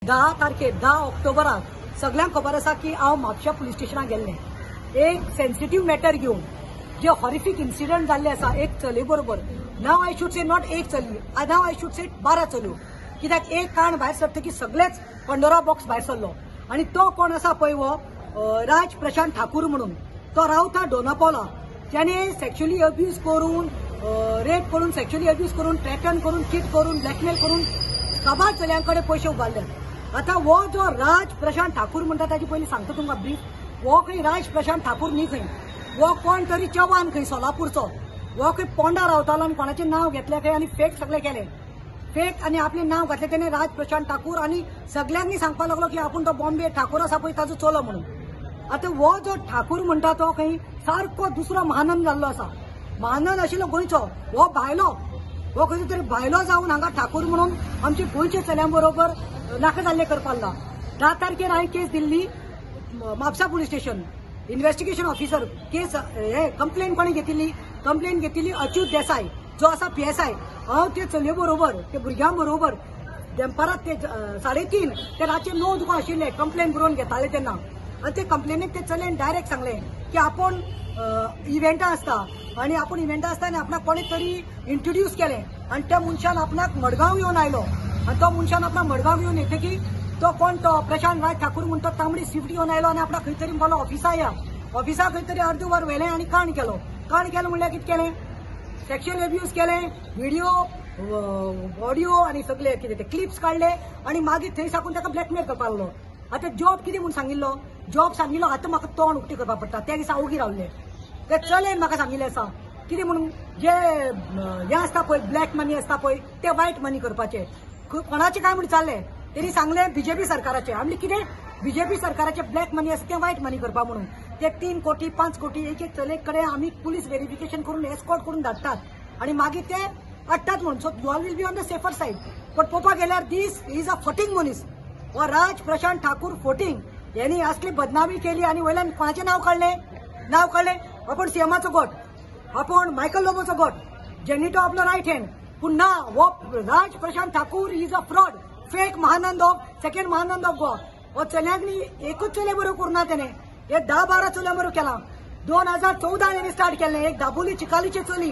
10 तारखेर 10 ऑक्टोबराक सगळ्यांक खबर आसा की हांव म्हापशा पुलीस स्टेशनाक गेल्लें एक सेन्सिटीव मॅटर घेवन, जे हॉरिफीक इन्सिडंट जाल्ले आसा एक चलये बरोबर. Now I should say not एक चली, now I should say 12 चलयो, कित्याक एक काण भायर सरतकीर सगळेच पंडोरा बॉक्स भायर सरलो. आनी तो कोण आसा पळय, हो राज प्रशांत ठाकूर म्हणून, तो रावता डोनापोला. त्याने सेक्शुअली अब्यूज करून, रेप करून, सेक्शुअली अब्यूज करून, थ्रेटन करून, चीट करून, ब्लॅकमेल करून काबार चलयां कडेन पयशे उबारले. आतां हो जो राज प्रशांत ठाकूर म्हणटा ताची पयलीं सांगता तुमकां ब्रीफ. हो खंय राज प्रशांत ठाकूर न्ही, खंय हो कोण तरी चव्हाण खंय सोलापूरचो, हो खंय पोंडा रावतालो आनी कोणाचें नांव घेतलें खंय आनी फेक सगळें केलें, फेक आनी आपलें नांव घातलें तेणें राज प्रशांत ठाकूर. आनी सगल्यांनी सांगपाक लागलो की आपूण तो बॉम्बे ठाकूर आसा पळय ताजो चलो म्हणून. आतां हो जो ठाकूर म्हणटा तो खंय सारको दुसरो महानंद जाल्लो आसा. महानंद आशिल्लो गोंयचो, हो भायलो, हो खंयचो तरी भायलो जावन हांगा ठाकूर म्हणून आमचे गोंयच्या चल्यां बरोबर नाका जाल्लें करपाक लागला. 10 तारखेर हांवें केस दिल्ली Mapusa police station. Investigation officer case हे कंप्लेन कोणी घेतिल्ली, कंप्लेन घेतिल्ली अच्युत देसाय जो आसा PSI. हांव ते चलये बरोबर, ते भुरग्यां बरोबर दनपारात ते 3:30 ते रातचे 9 तुका आशिल्ले कंप्लेन बरोवन घेताले तेन्ना. आनी ते कंप्लेनीक ते चलयेन डायरेक्ट सांगलें की आपूण इव्हेंटां आसता आनी आपूण इव्हेंटां आसता आनी आपणाक कोणी तरी इंट्रोड्यूस केलें आनी त्या मनशान आपणाक मडगांव येवन आयलो आनी तो मनशान आपणाक मडगांव येवन येतकीर तो कोण तो प्रशांत राज ठाकूर म्हूण तो तांबडी स्विफ्ट घेवन आयलो आनी आपणाक खंय तरी म्हणलो ऑफिसा या, ऑफिसा खंय तरी अर्द वर व्हेलें आनी काण केलो. काण केलो म्हणल्यार कितें केलें, सेक्शुअल एब्यूज केलें, व्हिडिओ ऑडियो आनी सगळे कितें ते क्लिप्स काडले आनी मागीर थंय साकून ताका ब्लॅकमेल करपाक लागलो. आतां जॉब कितें म्हूण सांगिल्लो, जॉब सांगिल्लो आतां म्हाका तोंड उक्तें करपाक पडटा. त्या दिसा ओगी रावले, ते चलयेन म्हाका सांगिल्लें आसा कितें म्हणून, जे हें आसता पळय ब्लॅक मनी आसता पळय ते व्हायट मनी करपाचे. कोणाचें काय म्हूण विचारलें, तेणी सांगलें बीजेपी सरकाराचें. आमी कितें बीजेपी सरकाराचे ब्लॅक मनी आसा तें व्हायट मनी करपा म्हणून ते 3 कोटी 5 कोटी एक एक चलये कडेन आमी पुलीस व्हेरिफिकेशन करून एस्कॉर्ट करून धाडटात आनी मागीर ते हाडटात म्हणून. So you all will be on the safer side. But पळोवपाक गेल्यार दीस is a फटींग मनीस. हो राज प्रशांत ठाकूर फटींग, यांनी असली बदनामी केली आनी वयल्यान कोणाचें नांव काडलें, नांव काडलें आपूण सीएमाचो गट, आपूण मायकल लोबोचो गट, जेनिटो आपलो रायट हँड. पूण ना, हो Raj Prashant Thakur is a fraud, fake Mahanand of second Mahanand of Goa. हो चल्यांक न्ही एकूच चलये बरोबर करूना तेणें, हे 10-12 चलयां बरोबर केलां. 2014 हेणें स्टार्ट केल्लें. एक दाबोली चिकालीची चली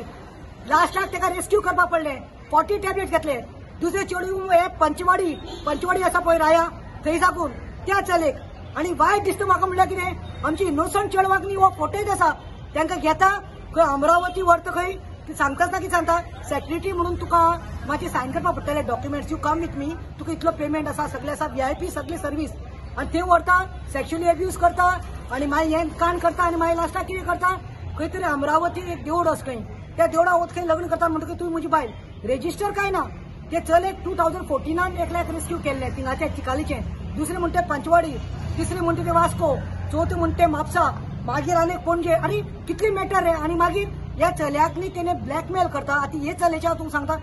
लास्टाक ताका रेस्क्यू करपाक पडलें, 40 टॅबलेट घेतले. दुसरे चेडूं हे पंचवाडी, पंचवाडी आसा पळय राया, थंय साकून त्या चलेक. आनी वायट दिसता म्हाका म्हणल्यार कितें, आमची इनोसंट चेडवाक न्ही हो फोटोच आसा, तांकां घेता खंय अमरावती व्हरता खंय सांगताच ना कितें सांगता, सेक्रेटरी म्हणून तुका मातशें सायन करपाक पडटले documents, you come with me, तुका इतलो पेमेंट आसा, सगळें आसा, VIP सगळी सर्वीस. आनी थंय व्हरता, सेक्शुअली एब्यूज करता आनी मागीर हें काण करता आनी मागीर लास्टाक कितें करता, खंय तरी अमरावती एक देवूळ आसा खंय, त्या देवळा वत खंय लग्न करता म्हणटकीर तुवें म्हजी बायल रेजिस्टर काय ना. ते चलयेक 2014 एकल्याक रेस्क्यू केल्लें थिंगाचें चिकालीचें, दुसरें म्हणटा पंचवाडी, तिसरें म्हणटा ते वास्को, चवथें म्हणटा ते म्हापसा, मागीर आनी पणजे, आनी कितली मॅटर रे. आनी मागीर ह्या चल्याक न्ही तेणें ब्लॅकमेल करता. आतां हे चलयेचें हांव तुमकां सांगता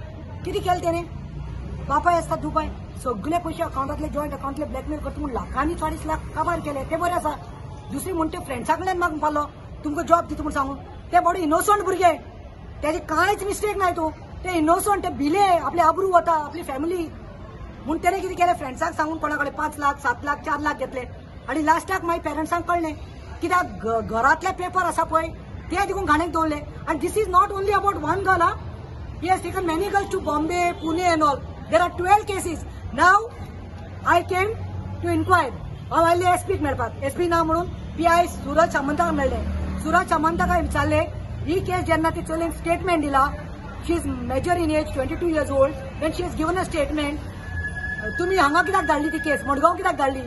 कितें केलें तेणें, बापाय आसता दुबाय सगळे पयशे अकावंटांतले जॉयंट अकावंटांतले ब्लॅकमेल करता म्हूण लाखांनी 40 लाख काबार केले, ते बरें आसा. दुसरें म्हणटा ते फ्रेंड्सा कडल्यान मागून पावलो तुमकां जॉब दिता म्हूण सांगून, ते बडे इनोसंट भुरगे, तेजे कांयच मिस्टेक ना तूं, ते इनोसंट, ते भिले, आपले आबरू वता, आपली फॅमिली म्हूण तेणें कितें केलें, फ्रेंड्सांक सांगून कोणा कडेन 5 लाख 7 लाख 4 लाख घेतले. आनी लास्टाक मागीर पेरंट्सांक कळ्ळें कित्याक घरांतले पेपर आसा पळय ते देखून घाणेक दवरले. आनी this is not only about one girl, ah, he has taken many girls to Bombay, Pune and all. There are 12 cases. Now I came to inquire. हांव आयलें एसपीक मेळपाक, एसपी ना म्हणून PI Suraj सामंताक मेळ्ळें. सुरज सामंताक हांवें विचारलें ही केस जेन्ना ती चलयेन स्टेटमेंट दिला, she is major in age, 22 years old, when she has given a statement, तुमी हांगा कित्याक धाडली ती केस, मडगांव कित्याक धाडली,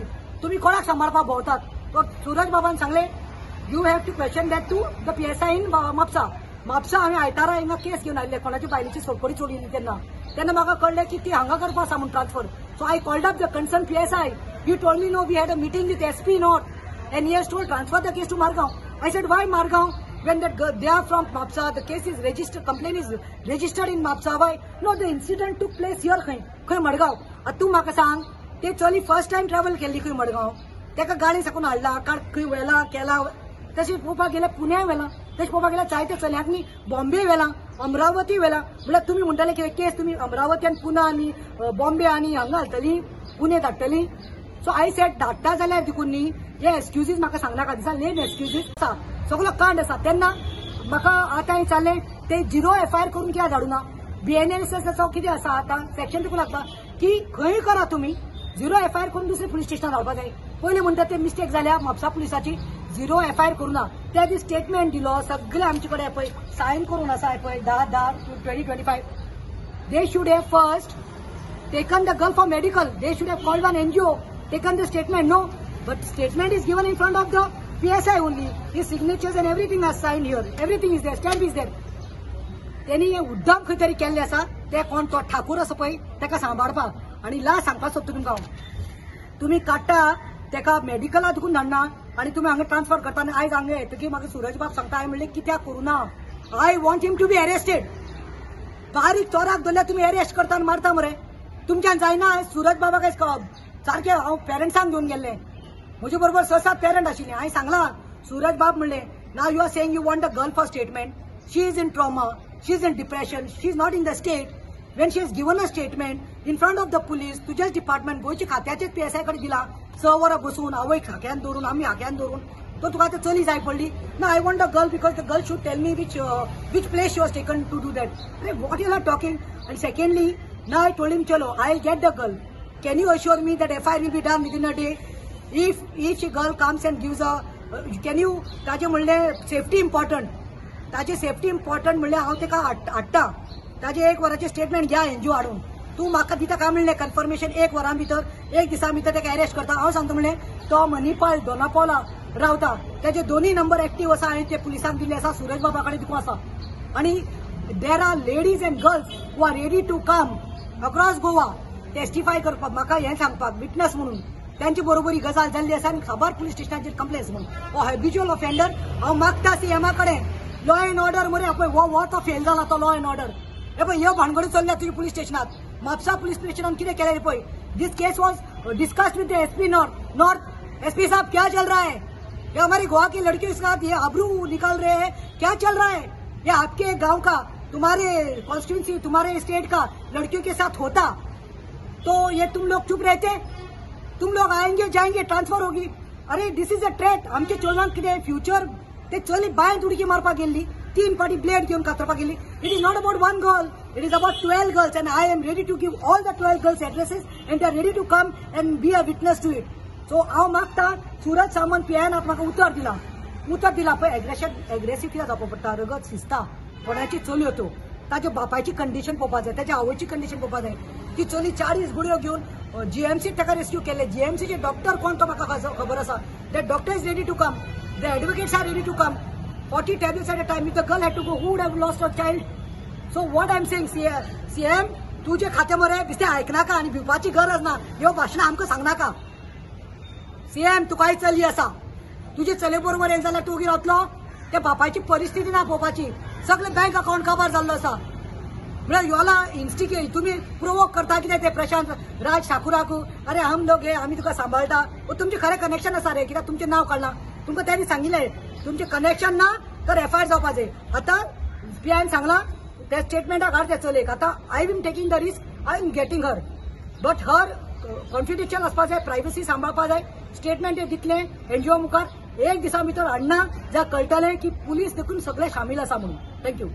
तुमी कोणाक सांबाळपाक भोंवतात. तो सुरज बाबान सांगलें you have to question that to the PSI in Mapusa. Mapusa हांवें आयतारा हिंगा केस घेवन आयिल्ले, कोणाची बायलेची सोडकोडी चोडिल्ली तेन्ना, तेन्ना म्हाका कळ्ळें की ती हांगा करपा आसा म्हूण transfer. So I called up the concern PSI, he told me no, we had a meeting with SP north and he has told transfer the case to Margao. I said why Margao when that girl, they are from Mapsa, the case is registered, complaint is registered in Mapsa, why? No, the incident took place here खंय खंय मडगांव. आतां तूं म्हाका सांग, ते चली first time travel केल्ली खंय मडगांव, ताका गाडी साकून हाडला, खंय व्हेला केला, तशें पळोवपाक गेल्यार पुण्याय व्हेला, तशें पळोवपाक गेल्यार जायत्या चलयांक न्ही बॉम्बे व्हेला, अमरावती व्हेला. म्हणल्यार तुमी म्हणटाले की केस तुमी अमरावती आनी पुना आनी बॉम्बे आनी हांगा घालतली. पुणे धाडटली. सो I said धाडटा जाल्यार देखून न्ही हे एक्सक्युजीस म्हाका सांगनाका, दिसा लेन एक्सक्युजीस आसा, सगलो कांड आसा. तेन्ना म्हाका आतां विचारलें ते झिरो एफआयआर करून कित्याक धाडूना? बीएनएसएसाचो कितें आसा आतां सेक्शन देखून लागता की खंय करा तुमी झिरो एफआयआर करून दुसरे पुलीस स्टेशनार धाडपा जाय. पयलीं म्हणटा ते मिस्टेक जाल्या म्हापसा पुलिसाची, झिरो एफआयआर करूना. त्या दीस स्टेटमेंट दिलो सगळे आमचे कडेन पळय सायन करून आसा पळय 10/10/2025. They should have first taken the girl for medical. They should have called one NGO, taken the statement. No, but statement is given in front of the PSI only. His signatures and everything are signed here. Everything is there, stamp is there. तेणी हे उद्दाम खंय तरी केल्ले आसा, ते कोण तो ठाकूर आसा पळय ताका सांबाळपाक. आनी लास्ट सांगपाक सोदता तुमकां हांव, तुमी काडटा ताका मेडिकला देखून धाडना आनी तुमी हांगा ट्रान्सफर करता. आनी आयज हांगा येतकीर म्हाका सुरज बाब सांगता, हांवें म्हणलें कित्याक करूना, I want him to be arrested. बारीक चोराक धरल्यार तुमी अरेस्ट करता आनी मारता मरे, तुमच्यान जायना. सुरज बाबा काय सारकें हांव पेरंट्सांक घेवन गेल्लें, म्हजे बरोबर 6-7 पेरंट आशिल्ले. हांवें सांगलां सुरज बाब म्हणलें, now you are saying you want the girl for statement, she is in trauma, she is in depression, she is not in the state. When she has given a statement in front of the police, तुजेच department गोंयच्या खात्याचेच PSI कडेन दिला, 6 वरां बसून आवयक हाक्यान धरून आमी हाक्यान धरून, तो तुका आतां चली जाय पडली ना. I want the girl because the girl should tell me which place she was taken to do that. अरे what you are talking. And secondly now I told him चलो I will get the girl, can you assure me that FIR will be done within a day? If each girl comes and gives a can you, ताजे म्हणलें safety important, ताजे safety important म्हणल्यार हांव ताका हाडटा, ताजे 1 वराचें statement घ्या NGO हाडून, तूं म्हाका दिता काय म्हणलें कन्फर्मेशन 1 वरां भितर, 1 दिसा भितर ताका अरेस्ट करता. हांव सांगता म्हणलें तो मणिपाल दोनापावला रावता, ताजे 2 नंबर एक्टीव आसा, हांवें ते पुलिसांक दिल्ले आसा, सुरज बाबा कडेन देखून आसा. आनी there are ladies and girls who are ready to come across Goa testify करपाक, म्हाका हें सांगपाक विटनस म्हणून त्यांचे बरोबर ही गजाल जाल्ली आसा आनी खबर पुलीस स्टेशनाचेर कंप्लेन्स म्हणून. हो हॅबिच्युअल ऑफेंडर. हांव मागता सीएमा कडेन लॉ एंड ऑर्डर मरे, पळय हो तो फेल जाला तो लॉ एंड ऑर्डर. हे पळय ह्यो भानगडी चल्ल्या तुज्या पुलीस स्टेशनात, म्हापसा पुलीस स्टेशनान कितें केलें पळय. This case was discussed with the SP north. SP साहब क्या चल रहा है, ये हमारी गोवा की लड़कियों के साथ ये आबरू निकाल रहे हैं, क्या चल रहा है? ये आपके गांव का, तुम्हारे कॉन्स्टिट्यूंसी, तुम्हारे स्टेट का लड़कियों के साथ होता तो ये तुम लोग चुप रहते? तुम लोग आएंगे जाएंगे ट्रांसफर होगी. अरे this is a threat. आमचे चोरणांक कितें फ्युचर, ते चली बांयत उडकी मारपाक गेल्ली, 3 फाटी ब्लेड घेवन कातरपाक गेली. It is not about 1 girl, it is about 12 girls and I am ready to give all the 12 girls addresses and they are ready to come and be a witness to it. So हांव मागता सुरज सामंत पीआयन म्हाका उतर दिलां, उतर दिलां पळय aggressive कित्याक जावपाक पडटा, रगत शिजता. कोणाची चलयो त्यो, ताच्या बापायची कंडिशन पळोवपाक जाय, ताच्या आवयची कंडिशन पळोवपाक जाय. ती चली 40 गुळयो घेवन जीएमसीत ताका रेस्क्यू केले. जीएमसीचे डॉक्टर कोण तो म्हाका खबर आसा. That doctor is ready to come, the advocates are ready to come. 40 tablets at a time. If the girl had to go, who would have lost her child? So what I am saying, CM तुजे खाते मरे बेश्टें आयकनाका आनी भिवपाची गरज ना, ह्यो भाशणां आमकां सांगनाका. सीएम तुकाय चली आसा, तुजे चले बरोबर हें जाल्यार तूं रावतलो? त्या बापायची परिस्थिती ना पळोवपाची, सगळे बँक अकावंट काबार जाल्लो आसा. म्हळ्यार योला इन्स्टिगेट तुमी प्रोवोक करता कितें ते प्रशांत राज ठाकूराक, अरे हम लोग हे आमी तुका सांबाळटा, तुमचें खरें कनेक्शन आसा रे, कित्याक तुमचें नांव काडलां, तुमकां त्यांनी सांगिल्लें तुमचें कनेक्शन ना तर एफआयआर जावपा जाय. आतां पीआयन सांगलां त्या स्टेटमेंटाक हाड त्या चलयेक. आतां I am taking the risk, I am getting her, but her confidential आसपा जाय, प्रायव्हसी सांबाळपा जाय. स्टेटमेंट हे दितलें एनजीओ मुखार, 1 दिसा भितर हाडना जाल्यार कळटलें की पुलीस देखून सगळे सामील आसा म्हणून. Thank you.